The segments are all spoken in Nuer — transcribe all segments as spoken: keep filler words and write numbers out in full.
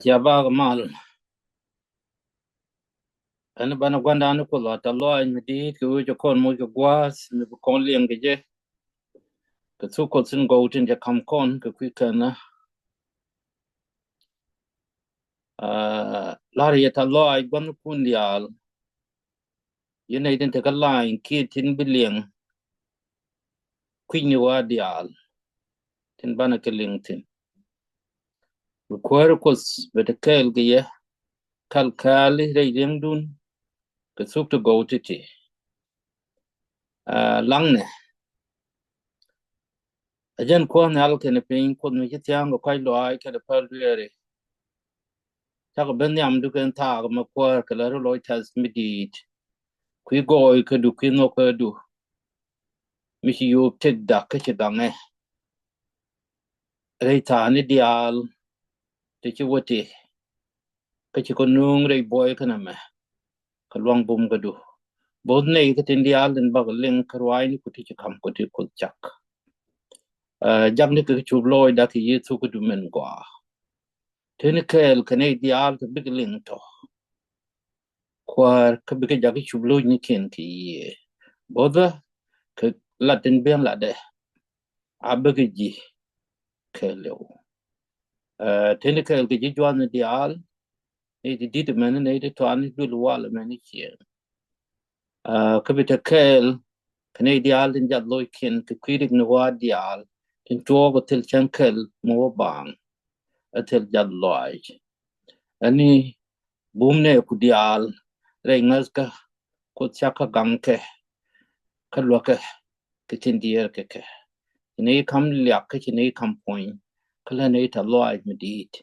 Cia bak mal. Ɛn banɛ gua̱ndan ni Kuoth a tɛth lɔaac mi di̱i̱t kɛ ɣöö cɛ kɔn moc kɛ gua̱a̱th mi bi kɔn liɛŋ kɛ jɛ. Kɛ thuk Kuoth tin gɔw tin cɛ ka̱m kɔn kɛ kui̱ kɛnɛ. Aa, lar yɛ tɛth lɔaac gua̱thnikun diaal. Yɛn nɛy tin te kä la̱a̱ny kiɛ tin bi liɛŋ kui̱cni wa diaal tin banɛ kɛ liŋ thi̱n. Bi Kuäär Kuoth bɛ te kɛɛl kɛ yɛ kal kali rɛy liɛŋdun kɛ thuk ti gɔw ti̱ti̱. Aa, laŋnɛ. A jɛn Kuäär nhial kɛnɛ piny, Kuoth mi ci thia̱a̱ŋ kɛ kɔ̱a̱c lɔaac kɛnɛ päl dueeri. Cakɔ ben nhiamdu kɛn thaak mɛ Kuäär kɛ lät rɔ lɔc tɛth mi di̱i̱t. Kui̱ gɔɔy kädu, kui̱ nhɔk kädu. Mi ci yop tëkda kä ci gaŋɛ rɛy tha̱a̱ni diaal ti ci wä ti. Kä ci kɔ nuŋ rɛy buɔy kä nɛmɛ kɛ luaŋ bum kädu. Both nɛy kä tin diaal tin bakɔ liŋ kä ruaacni ku ti ci ka̱m ku ti Kuoth cak. Aa, jakni kɛ cup lɔcda kɛ Yecu kä dumen gɔaa. Teni kɛɛl kɛ nɛy diaal kɛ bikɛ liŋ tɔ Kuäär kä bikɛ jak kɛ cup locnikiɛn kɛ yiëë. Both kɛ lat tin biɛn latdɛ a bikɛ ji̱ kɛɛliw. Aa, teni kɛɛl kɛ ji̱ juathni diaal, nɛy ti di̱t mɛni, nɛy ti tɔani, duël wal mɛni ciëŋ. Aa, kä bi te kɛɛl kɛ nɛy diaal tin jath lockiɛn kɛ kui̱ rikni wa diaal tin tuɔɔk ɛ thil cäŋ kɛl mi wä baaŋ. Ɛ thil jath lɔaac. Ɛni bum nɛ ku diaal rɛy ŋäthkä Kuoth cak kä gaŋkɛ kä luäkɛ kɛ tin diɛɛr kɛ kɛ. Ci nɛy ka̱m liak kä ci nɛy ka̱m puɔ̱ny kä lät nɛy tɛth lɔaac mi di̱i̱t.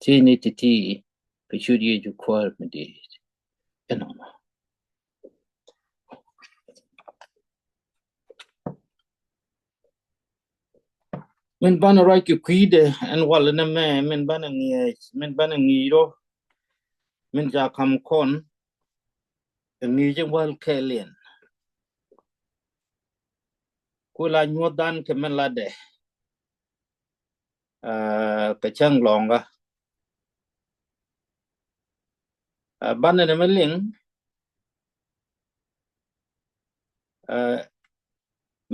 Thiec nɛy ti̱ti̱ kɛ ciöt Yecu Kuäär mi di̱i̱t. Ɛnɔnɔ. Min banɛ ruac kɛ kui̱dɛ ɛn wal nɛmɛ, min banɛ ŋi̱eec, min banɛ ŋi̱i̱c rɔ, min ca ka̱m kɔn, ɛ ŋi̱i̱c in wal kɛɛliɛn. Ku la nyuɔ̱thdan kɛ min latdɛ, aa, kɛ cäŋ lɔ̱ŋä. Aa, banɛ nɛmɛ liŋ, aa,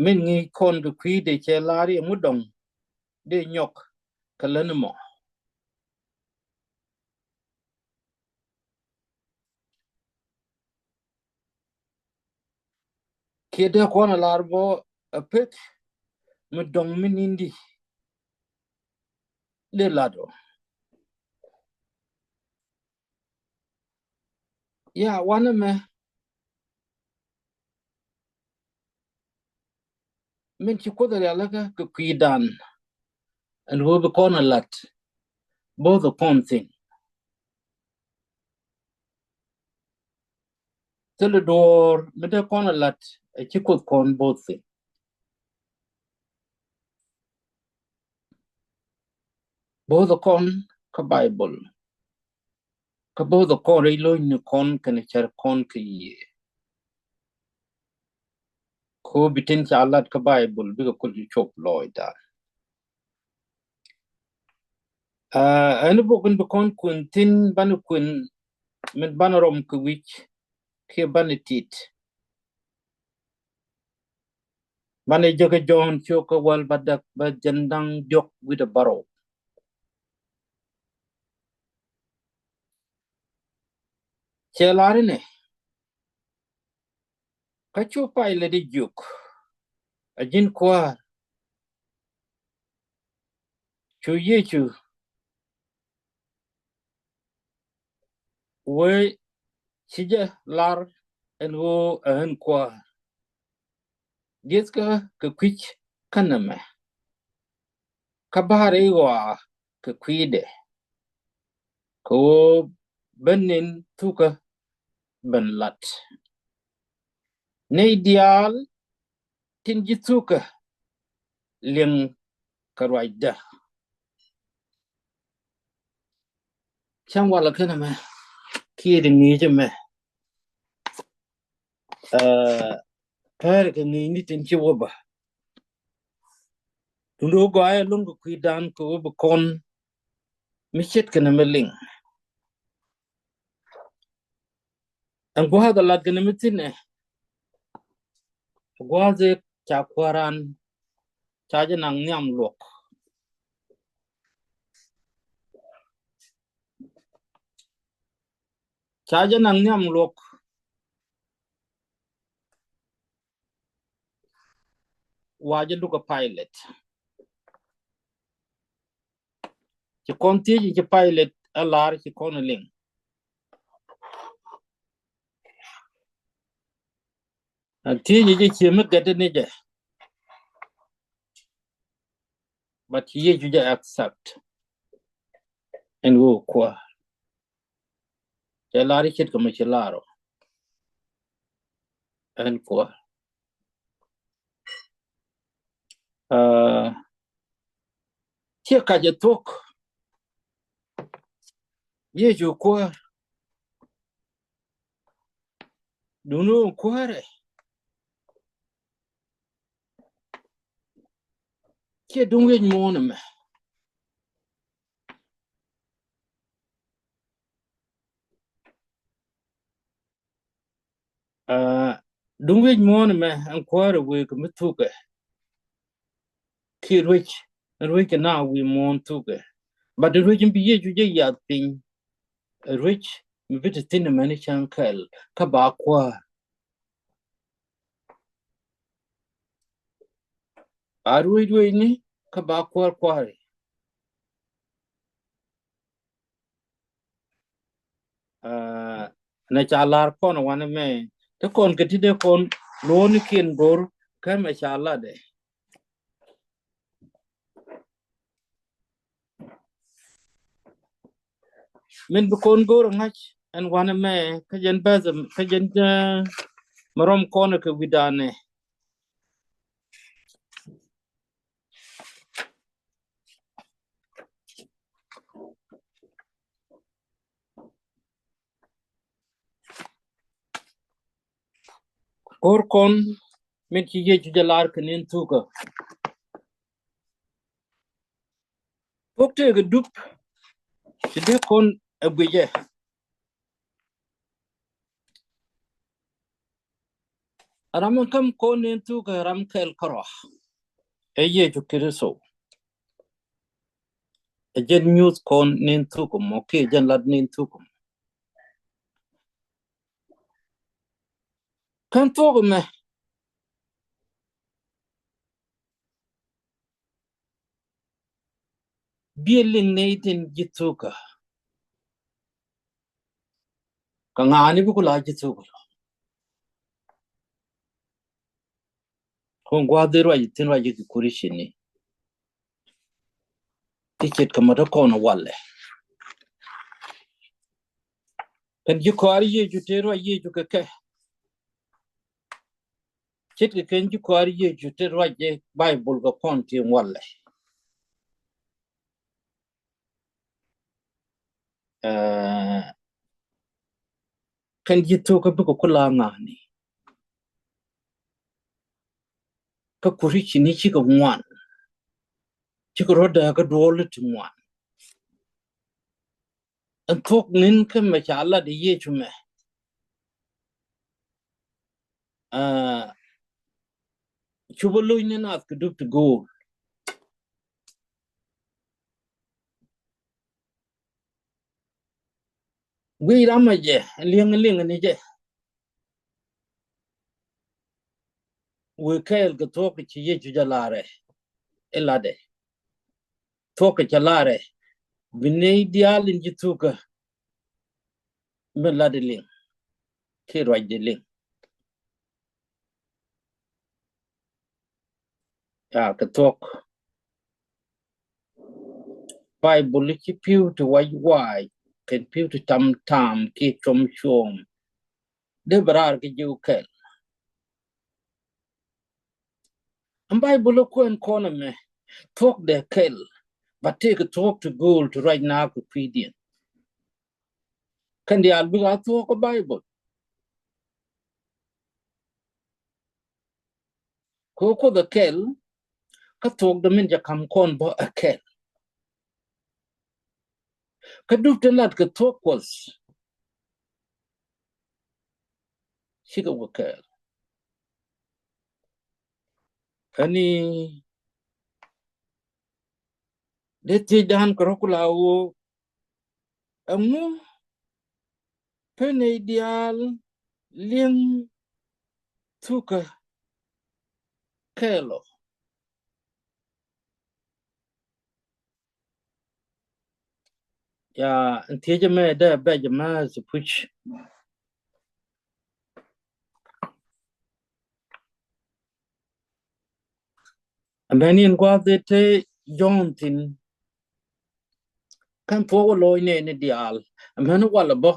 min ŋi̱i̱c kɔn kɛ kui̱dɛ cɛ lar i̱ ɛŋu dɔ̱ŋ dee nyɔk kɛ lätni mɔ. Kiɛ dee kɔn a lar bä a pek mi dɔ̱ŋ mi ni̱n di dee lat ɔ. Ya, wanɛ mɛ min ci Kuoth a rialikä kɛ kui̱dan ɛn ɣöö bi kɔn a lat bo̱o̱th ɛ kɔn thi̱n. Thilɛ duɔ̱ɔ̱r mi dee kɔn a lat ɛ ci Kuoth kɔn bo̱o̱th thi̱n. Bo̱o̱th ɛ kɔn kä Baibol. Kä bo̱o̱th ɛ kɔn rɛy lo̱cni kɔn kɛnɛ cär kɔn kɛ yiëë. Ko bi tin ca lat kä Baibol bikɛ kul ci cop lɔcdan. Aa, ɛn bok in bi kɔn kuɛn thi̱n, banɛ kuɛn min banɛ rɔm kɛ wi̱c kiɛ banɛ tit. Banɛ jek ɛ Jɔ̱ɔ̱n ciök kä wäl bädäk, bä jiɛn da̱ŋ diɔ̱k wi̱cdɛ bärɔw. Cɛ lar inɛ, kä cu Paylet jiök, a ji̱n kuäär, cu Yecu wee ci jɛ lar ɛn ɣöö ɛ ɣän kuäär. Ji̱thkä kɛ kui̱c kä nɛmɛ, kä ba̱a̱r i̱ ɣɔaa kɛ kui̱dɛ, kɛ ɣöö ben ni̱n thukä ben lat. Nɛy diaal tin ji̱ thukä liɛŋ kɛ ruacdä. Cäŋ walɛ kɛnɛ mɛ kiɛ di ŋi̱i̱cä mɛ. Aa, pɛr kɛ ŋi̱i̱cni tin ci wä bä. Tun do̱ gɔaa ɛlɔ̱ŋ kɛ kui̱dan kɛ wä bi kɔn mi ce̱tkɛ nɛmɛ liŋ. Ɛn gua̱a̱th a lat kɛn mi thi̱n ɛ. Gua̱a̱th ɛ ca kuääran ca jɛ naŋ nhiam luɔk. Ca jɛ naŋ nhiam luɔk. Wa jɛ luk ɛ Pilate. Ci kɔn thiec ci Pilate ɛ lar ci kɔn ɛ liŋ. Ɛ thiec ci ci mi gɛt ni jɛ. But ci Yecu jɛ accept. Ɛn ɣöö kuäär. Cɛ lar i̱ ce̱tkɛ mi ci lar ɔ. Ɛn kuäär. Aa, ciɛ kacɛ thuɔ̱k. Yecu kuäär. Duŋni ɣöö kuäärɛ. Ciɛ duŋ wi̱c muɔ̱ɔ̱n ɛmɛ. Aa, duŋ wi̱c muɔ̱ɔ̱n ɛmɛ ɛn kuäärɛ wëë kɛ mi thukɛ. Kiɛ ruec, ruec kɛ na wi̱i̱ muɔ̱ɔ̱n thukɛ. But ruec in bi Yecu jɛ yath piny. Ruec mi bi te thi̱n ɛmɛni cäŋ kɛl kä ba kuäär. A ruec ruecni kä ba kuäär kuääri. Aa, nɛ ca lar kɔn wanɛ mɛ te kɔn kɛ ti dee kɔn luɔ̱ɔ̱nikiɛn go̱r kä mɛ ca latdɛ. Min bi kɔn go̱o̱r ŋa̱c ɛn wanɛ mɛ kä jɛn bɛth kä jɛn, aa, mɛ rɔm kɔn kɛ wi̱danɛ. Go̱o̱r kɔn min ci Yecu jɛ lar kɛ ni̱n thukä. Thuɔ̱k tëëkɛ dup ti dee kɔn ɛ guicɛ. Ram in käm kɔn ni̱n thukä ram kɛl kärɔa. Ɛ Yecu Kritho. Ɛ jɛn nyuuth kɔn ni̱n thukä mɔ kiɛ jɛn lat ni̱n thukä mɔ. Kän thuɔ̱k ɛmɛ biɛ liŋ nɛy tin ji̱ thukä. Kä ŋa̱a̱ni bi ku la ji̱ thukä. Kun gua̱a̱th in ruac thi̱n ruac kɛ Kurithiani. Ti ce̱tkɛ mɔ te kɔn walɛ. Kɛn ji̱ kɔaar Yecu te ruac Yecu kɛ kɛ. Ce̱tkɛ kɛn ji̱ kɔaar Yecu te ruac jɛ Baibol kɛ kɔn ti walɛ. Aa, kɛn ji̱ thukä bikɛ ku la ŋa̱a̱ni. Kä Kurithiani cikɛ ŋuan. Cikɛ rɔ̱ dääkä duɔl ti ŋuan. Ɛn thuɔ̱k ni̱n kä mɛ ca lat ɛ Yecu mɛ. Aa, cupä lo̱cni nath kɛ dup ti go̱o̱l. Guic ram a jɛ li̱eŋ li̱eŋ ni jɛ. Wëë kɛɛl kɛ thuɔ̱k ci Yecu jɛ larɛ ilatdɛ. Thuɔ̱k kɛ cɛ larɛ bi nɛy diaal in ji̱ thukä. Min latdɛ liŋ kiɛ ruacdɛ liŋ. Ya kɛ thuɔ̱k. Baibol ci pi̱w ti wac wac kɛn pi̱w ti tam tam kiɛ cuɔm cuɔm. Dee bɛ raar kɛ jiw kɛl. Ɛn Baibol ɛ kuɛn kɔn ɛmɛ thuɔ̱kdɛ kɛl. Ba tëëkɛ thuɔ̱k ti go̱o̱l ti ruac naak kɛ kui̱diɛn. Kɛn diaal bikɛ a thuɔ̱k kä Baibol. Kɛ Kuoth ɛ kɛl kä thuɔ̱kdɛ min jɛ ka̱m kɔn bä ɛ kɛl. Kä dup ti lat kɛ thuɔ̱k Kuɔth. cikɛ wä kɛɛl. Ɛni dee thiecdan kɛ rɔ kula ɣöö ɛŋu pen nɛy diaal liŋ thukä kɛɛl ɔ? Ya, ɛn thiecä mɛ dee bɛc mɛ si puc. Amäni in gua̱a̱th dee te Jɔ̱ɔ̱n thi̱n. Kɛn thuɔ̱k wä lɔc nɛɛni diaal. Amäni walɛ bä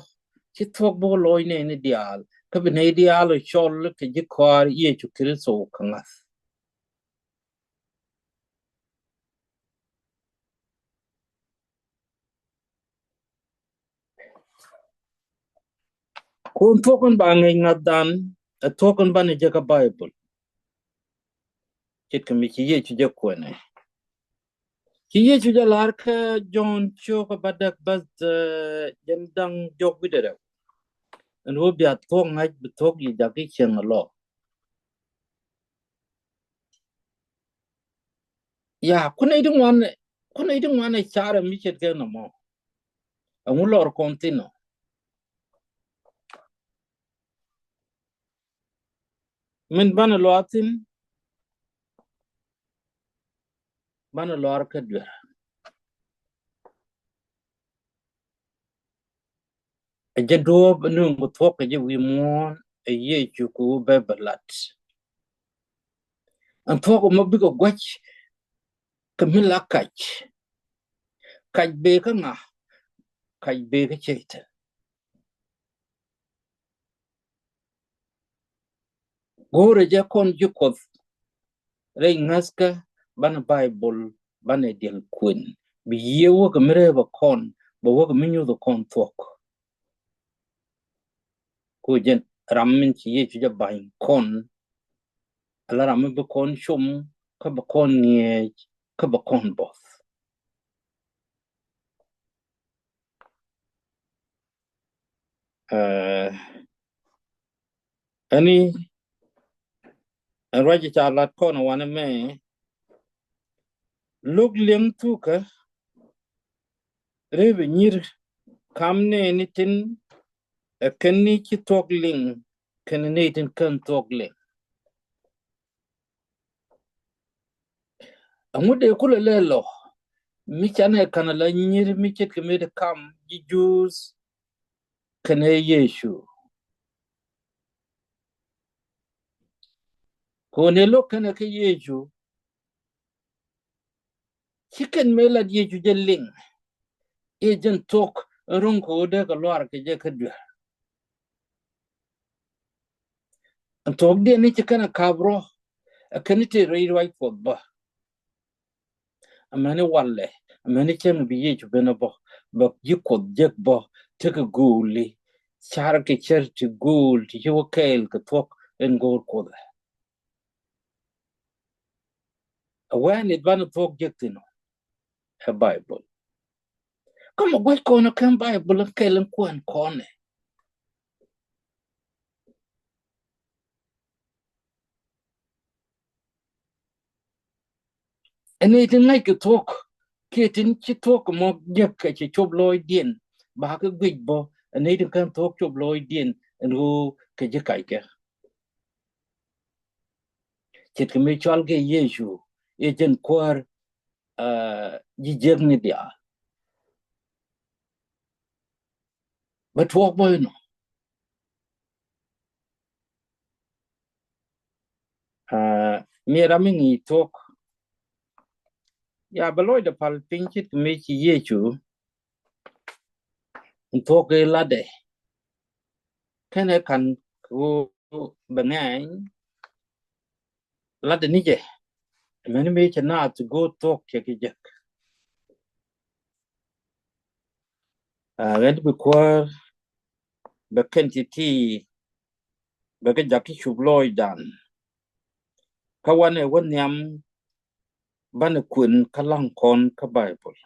ci thuɔ̱k bä wä lɔc nɛɛni diaal. Kä bi nɛy diaal cɔl kɛ ji̱ kɔaar Yecu Kritho kɛ ŋa̱th. Kun thuɔ̱k in ba ŋäc ŋa̱thdan, ɛ thuɔ̱k in banɛ jek kä Baibol. Ce̱tkɛ mi ci Yecu jɛ kuɛnɛ. Ci Yecu jɛ lar kä Jɔ̱ɔ̱n ciök kä bädäk bäth, eh, jɛn da̱ŋ jɔk wi̱cdɛ rɛw. Ɛn ɣöö bia thuɔ̱k ŋa̱c bi thuɔ̱k yic jak i̱ cieŋ ɛlɔ. Ya, kun nɛy ti ŋuan, kun nɛy ti ŋuan ɛ carɛ mi ce̱tkɛ nɔmɔ. Ɛŋu lɔr kɔn thi̱n ɔ? Min banɛ lɔaar thi̱n, banɛ lɔaar kä duer. Ɛ jɛ duɔ̱ɔ̱p ni ŋu thuɔ̱k kɛ jɛ wi̱i̱ muɔ̱ɔ̱n ɛ Yecu ku bɛ bɛ lat. Ɛn thuɔ̱k mɔ bikɛ gua̱c kɛ mi la kac. Kac bëë kä ŋa? Kac bëë kä Cɛytan. Go̱o̱rɛ jɛ kɔn ji̱ Kuɔth rɛy ŋäthkä banɛ Baibol banɛ diɛl kuën. Bi yiëë wäkɛ mi rɛɛ bɛ kɔn, bɛ wäkɛ mi nyuth kɔn thuɔ̱k. Ku jɛn ram min ci Yecu jɛ ba̱ny kɔn, ala ram mi bi kɔn com, kä bi kɔn ŋiɛc, kä bi kɔn buɔth. Eh, ɛni ɛn ruac ca lat kɔn wanɛ mɛ, lo̱k liɛŋ thukä rep inyir kam nɛɛni tin ɛ kɛn ni ci thuɔ̱k liŋ kɛn ni tin kɛn thuɔ̱k liŋ. Ɛŋu dee kulɛ lɛ lɔ mi canɛ kanɛ la nyir mi ce̱tkɛ mi ti kam ji̱ Juudh kɛnɛ Yecu. Kɛ ɣöö ni lo̱k kɛnɛ kä Yecu, ci kɛn mëë lat Yecu jɛ liŋ i̱ jɛn thuɔ̱k in ro̱ŋ kɛ ɣöö dee kɛ luaar kɛ jɛ kä duer. Ɛn thuɔ̱kdiɛn ni ci kɛn ɛ ka̱p rɔ, ɛ kɛn i̱ tëë rɛy ruac Kuɔth bä. Amäni walɛ, amäni cäŋ bi Yecu ben ɛ bä, bɛ ji̱ Kuɔth jek bä, tekɛ gööli, car kɛ cär ti gööl ti ci wä kɛɛl kɛ thuɔ̱k in go̱o̱r Kuɔth ɛ. Ɛ wɛɛn it banɛ thuɔ̱k jek thi̱n ɔ ɛ Baibol. Kä mɛ gua̱c kɔn ɛ kɛn Baibol in kɛl in kuɛn kɔn ɛ. Ɛn nɛy tin ŋa̱ckɛ thuɔ̱k kiɛ tin ci thuɔ̱k mɔ jek kɛ cɛ cop lɔɔcdiɛn, ba kɛ guic bä ɛn nɛy tin kɛn thuɔ̱k cop lɔɔcdiɛn ɛn ɣöö kɛ ji̱ kackɛ. Ce̱tkɛ mi cɔalkɛ Yecu i̱ jɛn kuäär, ah, ji̱ jiäkni diaal. Bɛ tuɔɔk bä inɔ. Ah, mi ram mi ŋi̱i̱c thuɔ̱k. Ya bɛ lɔcdɛ pal piny ce̱tkɛ mi ci Yecu in thuɔ̱k i̱ latdɛ. Kɛnɛ ka̱n ɣöö bɛ ŋɛɛny latdɛ ni jɛ. Mɛni mëë cɛ naath ti go̱o̱r thuɔ̱k cɛ kɛ jek. Ah, ɣän bi kuäär bɛ kɛn ti̱ti̱ bɛ kɛ jak ti cup lɔɔcdan. Kä wanɛ wä nhiam banɛ kuën kä laŋ kɔn kä Baibol.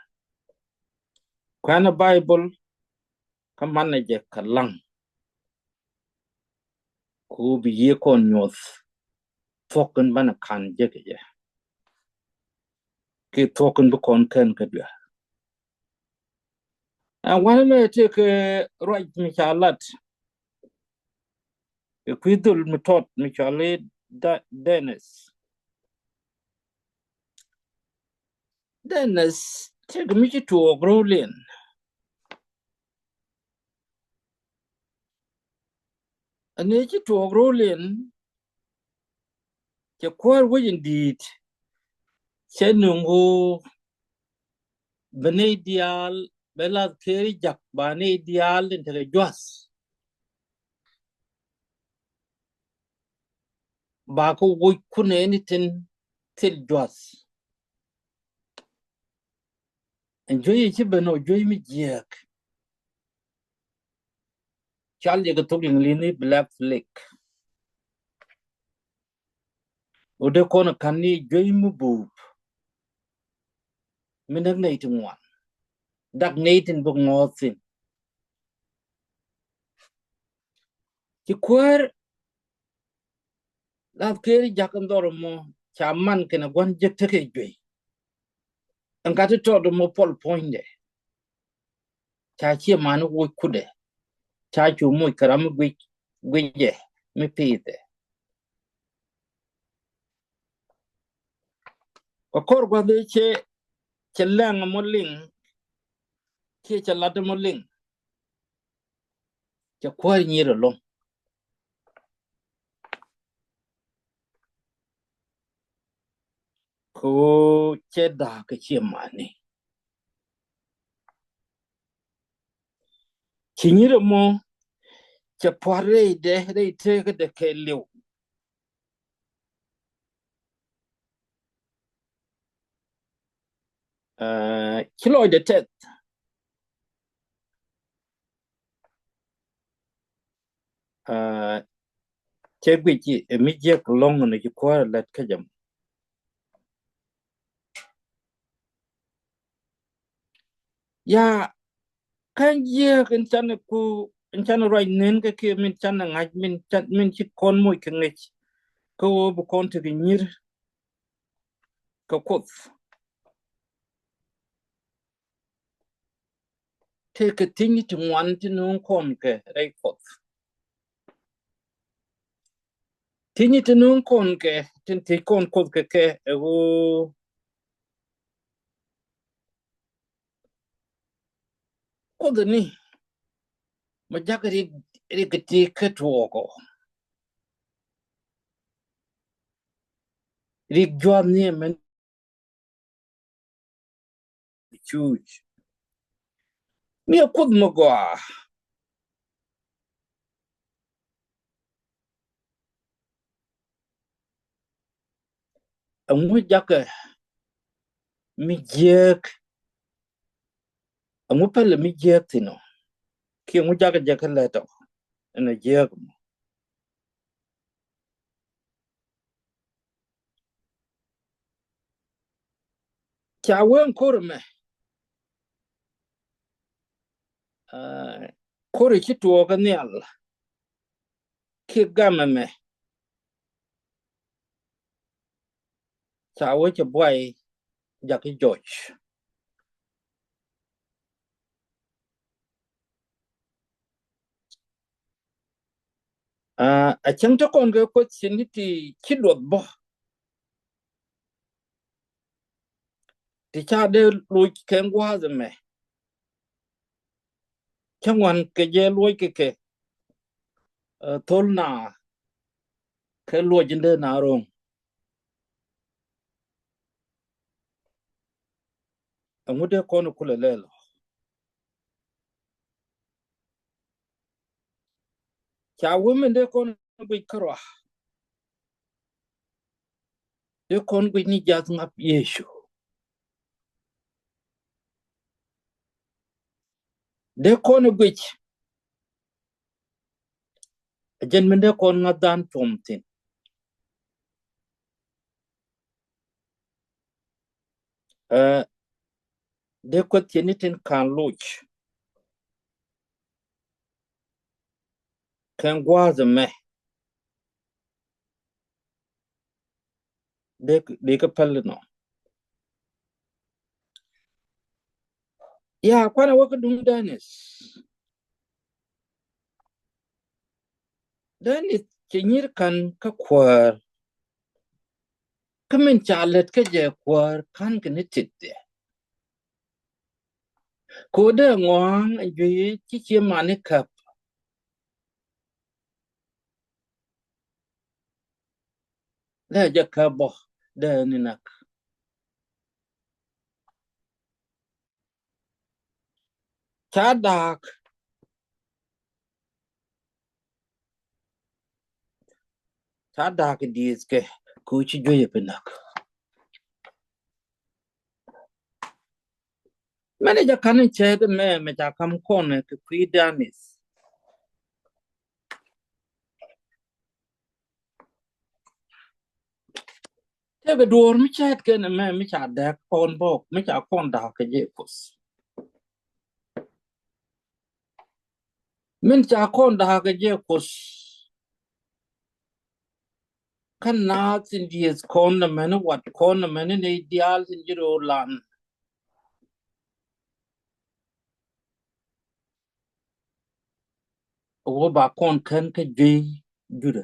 Kuɛnɛ Baibol kä manɛ jɛ kä laŋ. Ku bi yiëë kɔn nyuɔth thuɔ̱k in banɛ ka̱n jek kɛ jɛ, kiɛ thuɔ̱k in bi kɔn kän kä duer. Ɛn wanɛ mɛ tëëkɛ ruac mi ca lat kɛ kui̱ dhɔl mi tɔt mi cɔal i̱ Dennis. Dennis tëëkɛ mi ci tuɔɔk ro̱o̱liɛn. Ɛn ëë ci tuɔɔk ro̱o̱liɛn, cɛ kuäär wec in di̱i̱t, cɛ nuŋ ɣöö bɛ nɛy diaal, bɛ Lath Keri Ja̱k ba nɛy diaal tin tekɛ jua̱th, ba kɛ woc kunɛ ni tin thil jua̱th. Ɛn juey ci ben ɔ juey mi jiääk. Cal jɛ kɛ thok Liŋli̱n i̱ Black Plague. Ɔ dee kɔn ka̱n ni juey mi buup, mi näk nɛy ti ŋuan, dak nɛy tin bi ŋɔ̱ɔ̱th thi̱n. Ci kuäär Lath Keri Ja̱k in dhɔr mɔ ca man kɛnɛ gua̱n jek tekɛ juey. Ɛn gat ti tɔt mɔ puɔl puɔ̱nydɛ, ca ciɛ mani woc kudɛ, ca cu moc kɛ ram mi guic, guicɛ mi pi̱i̱thɛ. Kɛ kɔr gua̱th cɛ, cɛ lɛŋ mɔ liŋ, kiɛ cɛ lat mɔ liŋ, cɛ kuäär nyir ɛlɔ̱ŋ. Kɛ ɣöö cɛ da̱a̱k kɛ ciɛ mani. Ci nyir ɛmɔ cɛ pua̱t rɛydɛ, rɛy tëëkädɛ kɛɛliw. Aa, ci lɔcdɛ tɛth. Aa, cɛ guic i̱ ɛ mi jiäk lɔ̱ŋ ni ci kuäär lät kä jɛ mɔ. Ya, kä jiäk in canɛ ku, in canɛ ruac nen kä kiɛ min canɛ ŋa̱c, min can, min ci kɔn moc kɛ ŋäc. Kä ɣöö bi kɔn tekɛ nyir kɛ Kuoth. Tëëkɛ thiecni ti ŋuan ti nööŋ kɔn kɛ rɛy Kuɔth. Thiecni ti nööŋ kɔn kɛ, tin thiec kɔn Kuoth kɛ kɛ ɛ ɣöö Kuoth ni mɔ jakä rik, rik ti kä tuɔɔkɔ. Rik juath ni mɛn cuc. Ni a Kuoth mɔ gɔaa. Ɛŋu jakä mi jiääk? Ɛŋu pälɛ mi jiääk thi̱n ɔ? Kiɛ ɛŋu jakä jɛ kä lät ɔ ɛn a jiääk mɔ? Ca wee ɛn ko̱r ɛmɛ, aa, ko̱r ɛ ci tuɔɔk ɛ nhial kiɛ gam ɛmɛ. Ca wee cɛ buay jakä jɔc. Aa, a cäŋ te kɔn kɛ Kuoth ci ni ti ci luɔth bä. Ti ca dee loc kɛ ŋuath ɛmɛ. Cä ŋuan kɛ jɛ luɔc kɛ kɛ, ɛ, thol na kɛ luɔc in dee na ro̱ŋ. Ɛŋu dee kɔn kulɛ lɛl ɔ? Ca wee min dee kɔn guic kärɔa. Dee kɔn guic ni jath ŋa̱p Yecu. Dee kɔn guic. Ɛ jɛn min dee kɔn ŋa̱th dhan tuɔm thi̱n. Ɛ, dee Kuoth ci ni tin ka̱n loc kɛ ŋuath ɛmɛ. dee kɛ päl inɔ. Ya, kuanɛ wä kä duŋ Dennis. Dennis cɛ nyir ka̱n kä kuäär. Kä min ca lät kä jɛ kuäär ka̱n kɛ ni tit jɛ. Kɛ wä dee ŋɔaŋ a juey ci cie mani käp. Lɛ jɛ käp bɔ dee ni nak. Ca da̱a̱k. Ca da̱a̱k dieth kɛ ku ci juey ɛ pi nak. Mɛn ɛ jɛ ka̱n in cɛ dee mɛ mɛ ca kam kɔn kɛ kui̱ Dennis. Tëëkɛ duɔ̱ɔ̱r mi cäät kɛn ɛmɛ mi ca dɛk kɔn bɔk mi ca kɔn da̱a̱k kɛ jɛ Kuoth. Min ca kɔn da̱a̱k kɛ jɛ Kuoth. Kä naath tin dieth kɔn ɛmɛni wat kɔn ɛmɛni ni diaal tin ji̱ ro̱o̱ lan. Wä ba kɔn kän kä juey Judɛ.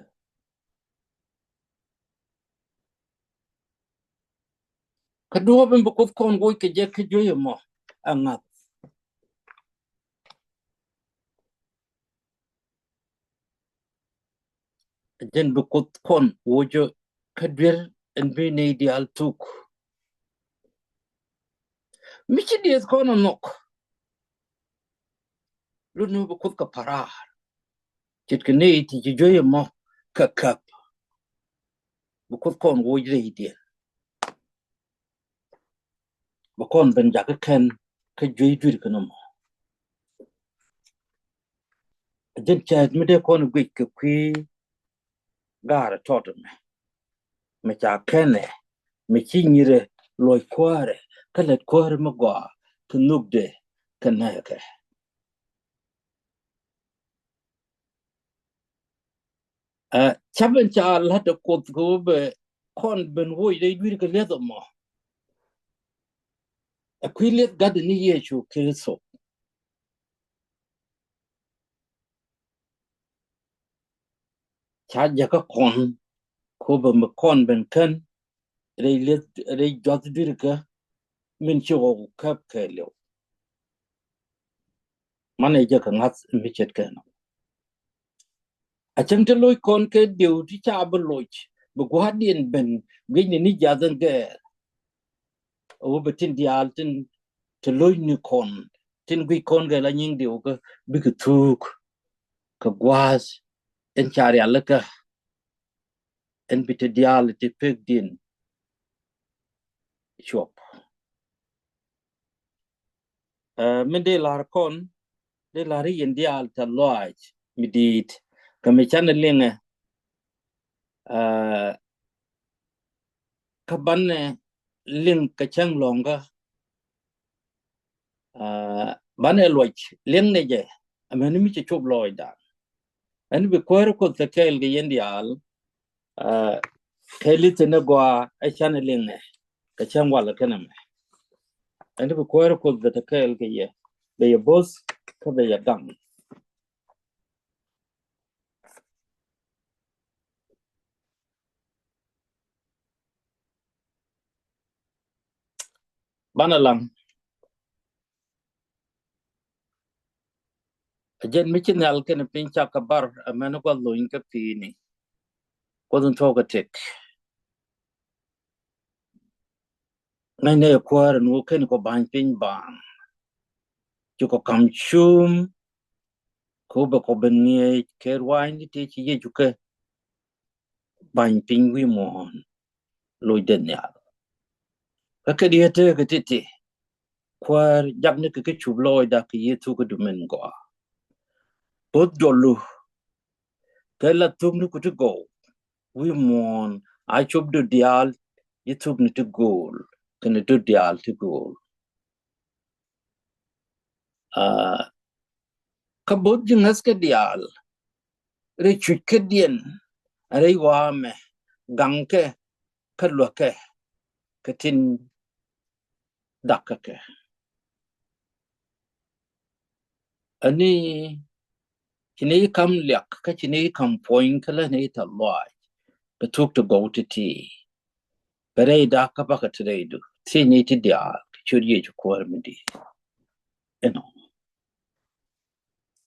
Kä duɔ̱ɔ̱p in bi Kuoth kɔn woc kɛ jɛ kä juey ɛmɔ a ŋa̱th. Jɛn bi Kuoth kɔn woc kä duer in bi nɛy diaal thuk. Mi ci dieth kɔn a nhɔk. Luni bi Kuoth kɛ pa̱raar. Ce̱tkɛ nɛy ti ci juey ɛmɔ kɛ käp. Bi Kuoth kɔn woc rɛydiɛn. Bi kɔn ben jakä kɛn kä juey dui̱r kɛ nɔmɔ. Jɛn cäth mi dee kɔn guic kɛ kui̱ gaarɛ tɔt ɛmɛ. Mɛ ca kɛnɛ mɛ ci nyirɛ luɔc kuäärɛ kä lät kuäärɛ mi gɔaa kɛ nhökdɛ kɛ nɛɛkɛ. Ɛ, ca ben ca la̱t ɛ Kuoth kɛ wä bɛ kɔn ben woc rɛy dui̱r kɛ li̱eth ɛmɔ. Ɛ kui̱ li̱eth Gatdɛ ni Yecu Kritho. Ca jɛ kä kɔn kɛ wä bɛ mi kɔn ben kän rɛy li̱eth rɛy juath dui̱r kä min ci ɣɔw käp kɛɛliw. Manɛ jɛ kɛ ŋa̱th mi ce̱tkɛ nɔ. A cäŋ ti loc kɔn kɛ diw ti ca bi loc bi gua̱a̱thdiɛn ben gui̱cni ni jiath ɛn gɛɛr. A wä bi tin diaal tin ti loc ni kɔn tin guic kɔn kɛ la nyiŋ diw kä bikɛ thuk kɛ gua̱a̱th ɛn ca rialikä ɛn bi ti diaal ti pekdiɛn cuɔp. Ɛ, min dee la̱r kɔn dee la̱r i̱ yɛn diaal tɛ̈th lɔaac mi di̱i̱t kɛ mi canɛ liŋɛ. Ɛ, kä banɛ liŋ kɛ cäŋ lɔ̱ŋkä. Ɛ, banɛ luɔc liŋnɛ jɛ amäni mi cɛ cop lɔɔcdan. Ɛn bi kuäär Kuoth te kɛɛl kɛ yɛn diaal. Ɛ, kɛ li̱th ni gɔaa ɛ canɛ liŋɛ kɛ cäŋ walɛ kɛnɛ mɛ. Ɛn bi kuäär Kuoth bɛ te kɛɛl kɛ yɛ bɛ yɛ bo̱th kä bɛ yɛ gaŋ. Banɛ laŋ. Ɛ jɛn mi ci nhial kɛnɛ piny cak kɛ bar amäni gua̱th lony kä pi̱i̱ni. Kuoth in thuɔ̱k kɛ tëk. Ŋäcnɛ yɛ kuäär ɛn wä kɛn kɔ ba̱ny piny baaŋ. Ci kɔ kam cum kɛ wä bɛ kɔ ben ŋi̱eec kɛ ruaacni tëë ci Yecu kɛ ba̱ny piny wi̱i̱ muɔ̱ɔ̱n. Loc dee nhial. Kä kɛ diee tëëkɛ ti̱ti̱ kuäär jakni kɛ kä cup lɔɔcda kɛ Yecu kä dumin gɔaa. Bo̱th duɔlu kɛ la thukni ku ti gɔw wi̱i̱ muɔ̱ɔ̱n a cop dot diaal ji̱ thukni ti go̱o̱l kɛnɛ dot diaal ti go̱o̱l. Aa, kä bo̱th ji̱ ŋäthkä diaal rɛy cuc kädiɛn rɛy wa̱a̱mɛ gaŋkɛ kä luäkɛ kɛ tin dak kä kɛ. Ani ci ni kam liak kä ci ni kam puɔ̱ny kä lä ni tɛ̈th lɔaac kɛ thuk ti gɔw ti̱ti̱. Bɛ rɛy dak kä bakɛ ti rɛydu thiec ni ti diaal kɛ ciöt Yecu Kuäär mi di̱i̱t. Ɛnɔ